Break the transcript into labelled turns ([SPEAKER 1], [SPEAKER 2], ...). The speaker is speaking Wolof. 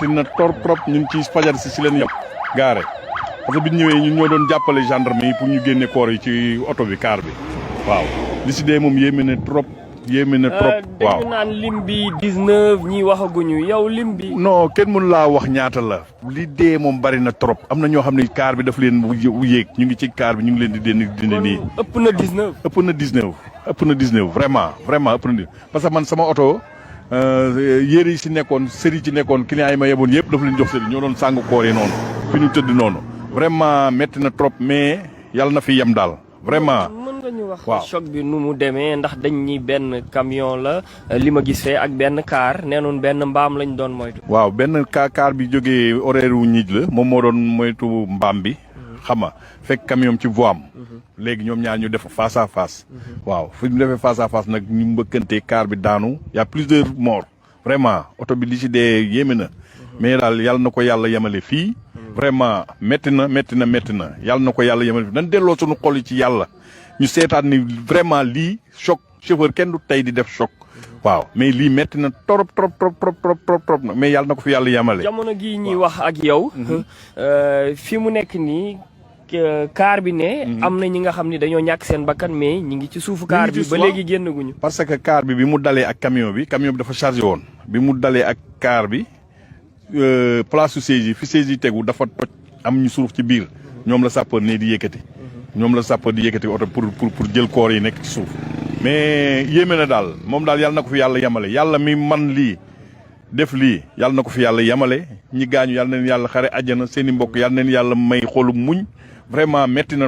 [SPEAKER 1] metti na trop ñun ci fajar si leen yam gaare parce que bi ñëwee ñun ñoo doon jàppale gendarme yi pour ñu génne koor yi ci oto bi car bi waaw li si dee moom yéeme na trop waaw
[SPEAKER 2] dégg naan lim bi 19 ñi waxaguñu yow lim bi.
[SPEAKER 1] non kenn mënu laa wax ñaata la li dee moom bari na trop am na ñoo xam ne car bi daf leen yéeg ñu ngi ci car bi ñu ngi leen di dindi nii.
[SPEAKER 2] ëpp na 19.
[SPEAKER 1] ëpp na 19 vraiment ëpp na 19 parce que man sama oto yére yi si nekkoon sëri ci nekkoon client yi ma yeboon yëpp dafa leen jox sëri ñoo doon sàng koor yi noonu fi ñu tëdd noonu vraiment métti na trop mais yàlla na fi yem daal vraiment.
[SPEAKER 2] mën nga ñu
[SPEAKER 1] waaw
[SPEAKER 2] wax choc bi nu mu demee ndax dañ ñi benn camion la li ma gis fee ak benn car nee noon benn mbaam lañ doon moytu.
[SPEAKER 1] waaw benn car bi jógee horaire wu ñiij la moom moo doon moytu mbaam bi xam nga fekk camion ci voie am léegi ñoom ñaar ñu def face à face waaw fu ñu defee face à face nag ñu mbëkkante car bi daanu y a plusieurs morts vraiment oto bi li ci dee yéeme na mais daal yàlla na ko yàlla yemale fii vraiment métti na yàlla na ko yàlla yemale fii dañ delloo suñu xol yi ci yàlla ñu seetaat ni vraiment lii choc chauffeur kenn du tey di def choc waaw mais lii métti na trop mais yàlla na ko fi yàlla yemale.
[SPEAKER 2] jamono gii ñuy wax ak yow fi mu nekk nii car bi ne am na ñi nga xam ni dañoo ñàkk seen bakkan mais ñi ngi ci suufu car bi ba léegi génn guñu
[SPEAKER 1] parce que car bi mu dalee ak camion bi dafa chargé woon bi mu dalee ak car bi place su siège yi fi siège yi tegu dafa toj am ñu suuf ci biir ñoom la sapeur ne di yëkkati oto pour jël koor yi nekk ci suuf mais yéeme na daal moom daal yàlla na ko fi yàlla yemale yàlla mi man lii def lii yàlla na ko fi yàlla yemale ñi gaañu yàlla na leen yàlla xare àjjana seen i mbokk yàlla na leen yàlla may xolu muñ vraiment métti na